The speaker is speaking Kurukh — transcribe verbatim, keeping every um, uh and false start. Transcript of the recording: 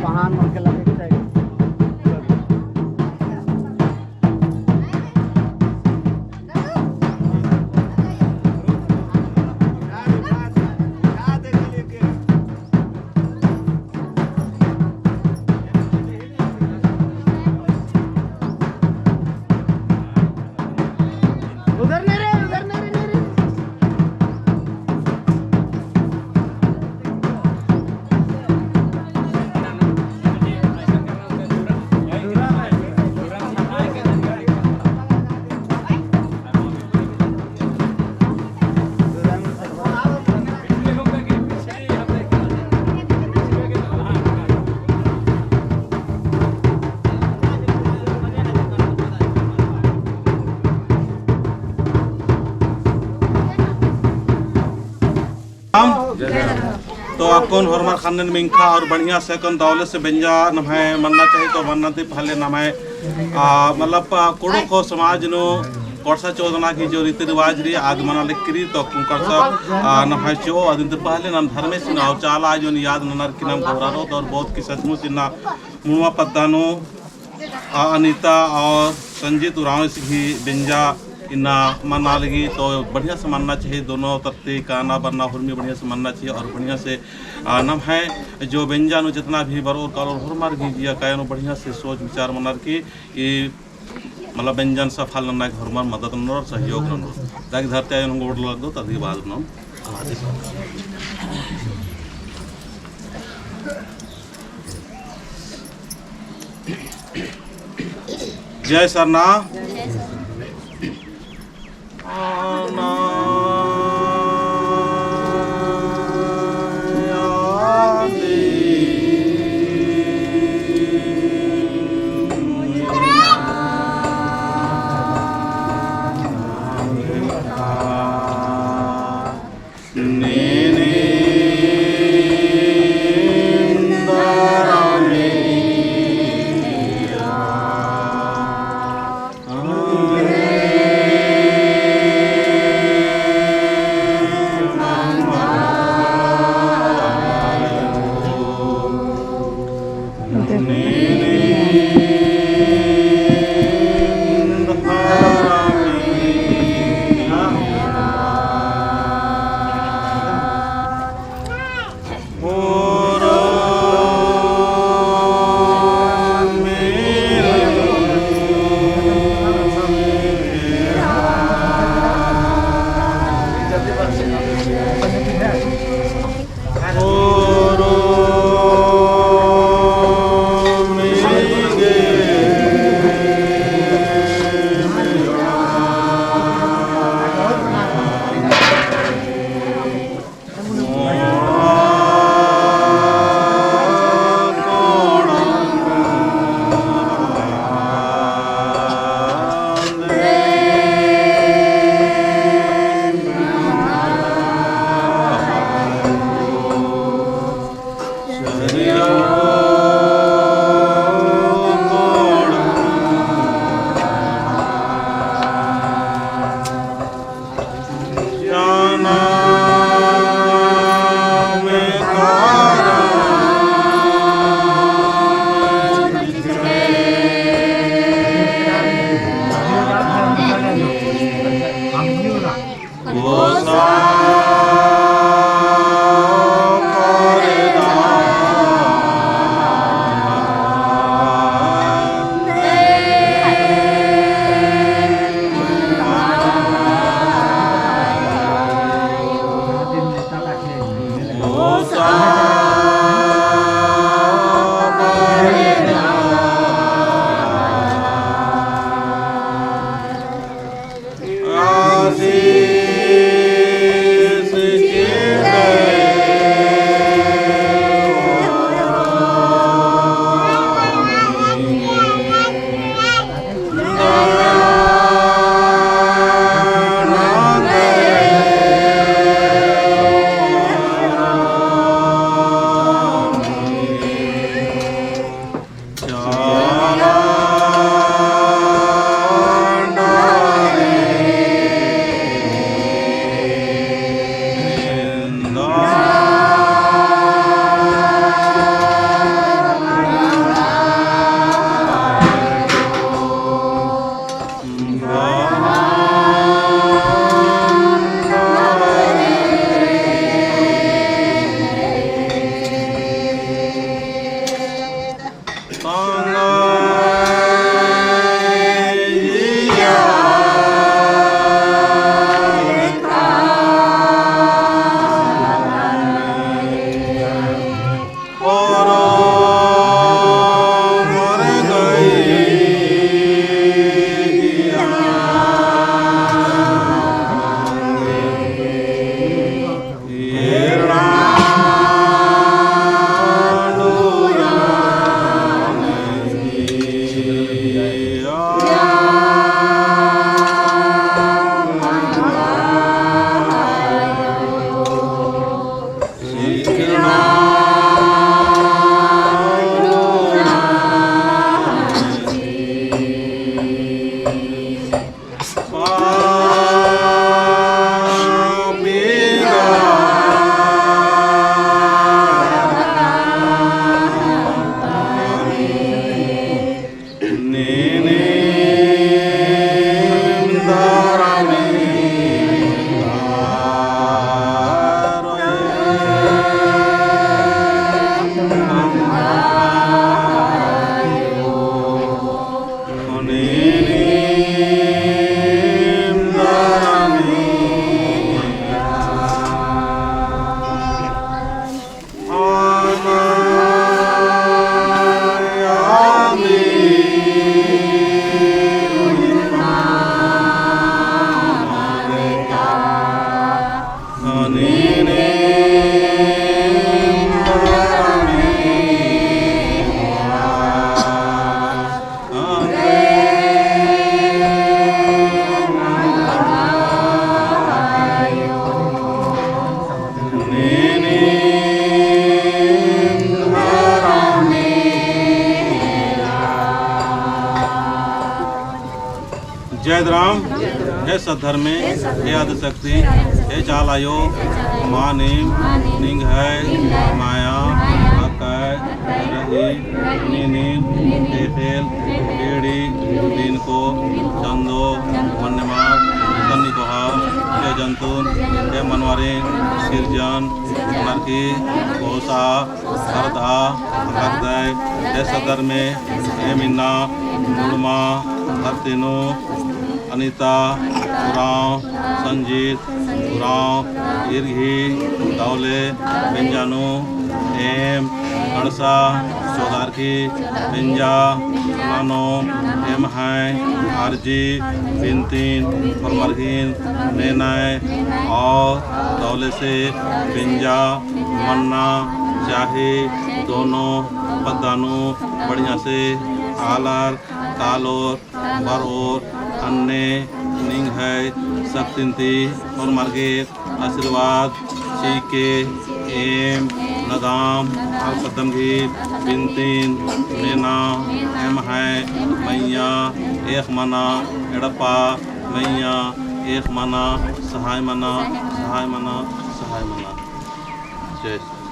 महान मन के लगे के चाहिए। उधर नहीं रे, उधर नहीं रे, नहीं रे। तो अक्कुन होरमर ख़न्नन मिंख़ा और बढ़िया से अक्कुन दौले से बेंजा नम्है मन्ना चाहिए। तो मन्ना ती पहले नम्है, आ, मतलब, आ, कुँड़ुख़ समाज नू कड़सा चोदना की जो रीति रिवाज रई, आद मना लगी रई, तो अक्कुन कड़सा, आ, नम्है चिओ, अदिन ती पहले नम धर्मेस इन्ना और चाला आयोन याद ननर की नम गोहरारओत। और बहुत की सचमुच इन्ना मुड़मा पद्दा नू आ, अनिता और संजीत उराँव इस गही बेंजा इन्ना मन्ना लगी, तो बढ़िया से मन्ना चाहिए। दोनों तरती काना बरना हुरमी बढ़िया से मन्ना चाहिए और बढ़िया से, आ, नम्है जो बेंजा नू जितना भी बरओर कालोर होरमर गही जिया काया नू बढ़िया से सोच विचार मनर की ई मतलब बेंजन सफल नन्ना की होरमर मदद ननोर और सहयोग ननोर। ताकि धरती आयोन गोड़ लगदो, तदी बाद नू जय सरना। जय राम, हे सद्धर्मे, हे आदिशक्ति, हे चाला आयो, मानिम निंग्है माया अक्कय रई, नीनिम ख़ेख़ेल बीड़ी बीनको चंदो मन्नेमा तन्नी कोहा, हे जंतुन, हे मनवारिन सिरजन नरकी कोसा अरदा लगदय। हे सद्धर्मे, एम इन्ना मुड़मा धरती नू अनिता उराँव, संजीत उराँव, इरघी दौले बेंजा नू एम अंड़सा चौदारकी बेंजा ननोम। एम्है अर्जी बिनतिन होरमर गहिन नेनय और दौले से बेंजा मन्ना चाही। दोनों पद्दा नू बढ़िया से आलर, कालोर, बरओर, अन्ने निंग्है शक्तिन ती होरमर गे आशीर्वाद चिके एम नदाम। आल पद्दन गही बिनतिन मेना, एम्है मइय्याँ एख़ मना, एड़पा मइय्याँ एख़ मना, सहाय मना, सहाय मना, सहाय मना। जय श्री